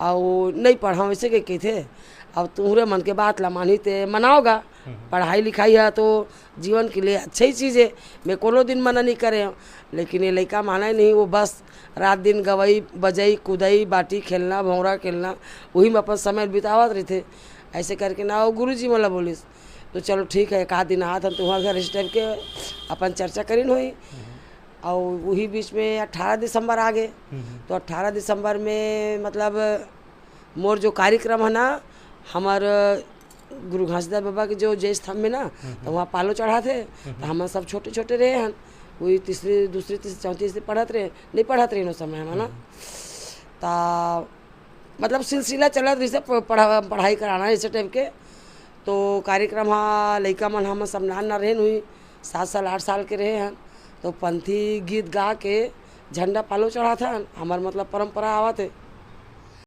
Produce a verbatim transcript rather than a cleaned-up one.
अउ नहीं पढ़ा वैसे के कहिथे। अब तुहरे मन के बात ला मानही ते मनाओगा। पढ़ाई लिखाई है तो जीवन के लिए अच्छा ही चीज़ है, मैं कोनो दिन मना नहीं करे हूँ। लेकिन ये लइका माने नहीं, वो बस रात दिन गवई बजई कुदई बाटी खेलना भौंरा खेलना, वही में अपन समय बितावत रहिथे। ऐसे करके ना वो गुरु जी मोला बोलिस, तो चलो ठीक है, एक आध दिन आत हन तुम्हारे घर, इस टाइप के अपन चर्चा करिन होई। और वही बीच में अठारह दिसंबर आ गए। तो अठारह दिसंबर में मतलब मोर जो कार्यक्रम है ना, हमार गुरु घासीदास बाबा के जो जय स्तंभ में ना, तो वहाँ पालो चढ़ाथे। तो हम सब छोटे छोटे रहे हन, वही तीसरी दूसरी तीसरी चौथी से पढ़त रहे, नहीं पढ़त रहे उस समय हम, है ना। ता मतलब सिलसिला चलत रहिसे प-, पढ़ा पढ़ाई कराना ऐसे टाइप के। तो कार्यक्रम हा लइका मन हम सब नान ना रहेन, हुई सात साल आठ साल के रहे हन। तो पंथी गीत गा के झंडा पालो चढ़ाथन, हमार मतलब परंपरा आवत है।